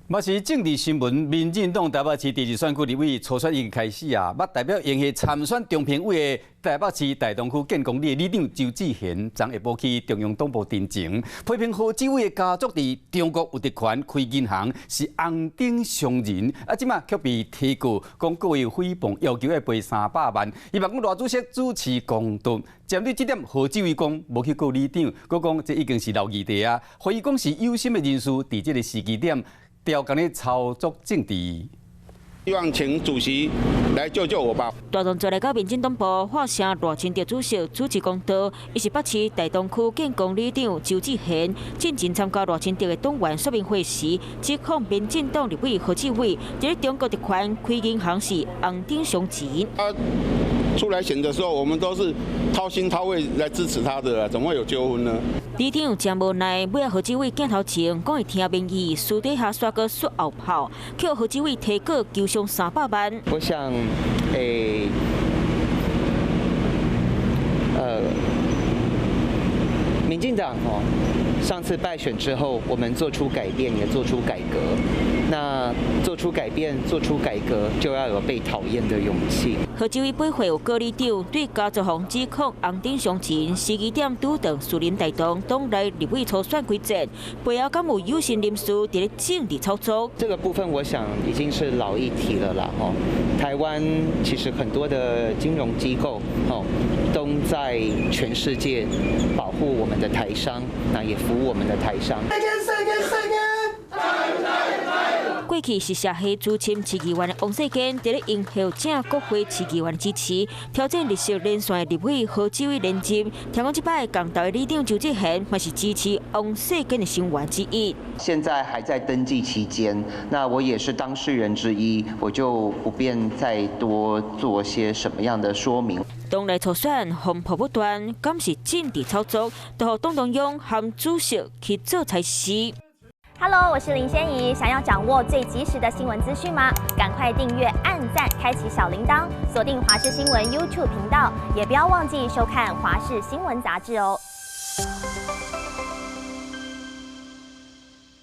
嘛是政治新聞，民進黨台北市第二選區立委初選已經開始啊！捌代表榮獲參選中評委的台北市大同區建公里的里長周志賢，昨下晡去中央黨部陳情，批評何志偉的家族佇中國有特權開銀行是紅頂商人，啊，這馬卻被提告，講告伊誹謗，要求愛賠300萬。伊嘛講賴主席主持公道，針對這點，何志偉講無去告里長，閣講這已經是老議題啊，懷疑講是有心的人士佇這個時機點調工咧操作政治。希望請主席來救救我吧。大動作來到民進黨部，喝聲賴清德主席主持公道。伊是北市大同區建公里長周志賢，進前參加賴清德的黨員說明會時，指控民進黨立委何志偉佇中國特權開銀行是紅頂商人。他出來選的時候，我們都是掏心掏肺來支持他的，怎麼會有糾紛呢？里長誠無奈，尾仔何志偉鏡頭前講會聽民意，私底下煞閣說後炮，予何志偉提告求償300萬。我想，欸，民進黨哦，上次敗選之後，我們做出改變，也做出改革。那做出改變、做出改革，就要有被討厭的勇氣。何志偉八歲有告里長對家族方指控紅頂商人，時機點拄著士林大同黨內立委初選開戰，背後敢有有心人士佇咧政治操作？這個部分我想已經是老議題了啦，吼。台灣其實很多的金融機構，吼，都在全世界保護我們的台商，那也服務我們的台商。過去是社會資深市議員的王世堅，佇咧榮獲正國會市議員支持，挑戰綠色連線的立委何志偉連任。聽講這擺共投的里長周志賢，嘛是支持王世堅的成員之一。現在還在登記期間，那我也是當事人之一，我就不便再多做些什麼樣的說明。黨內初選風波不斷，敢是政治操作，都予黨中央和主席去做裁示。 Hello，我是林仙怡。想要掌握最及時的新聞資訊嗎？趕快訂閱、按讚、開啟小鈴鐺，鎖定華視新聞 YouTube 頻道，也不要忘記收看華視新聞雜誌哦。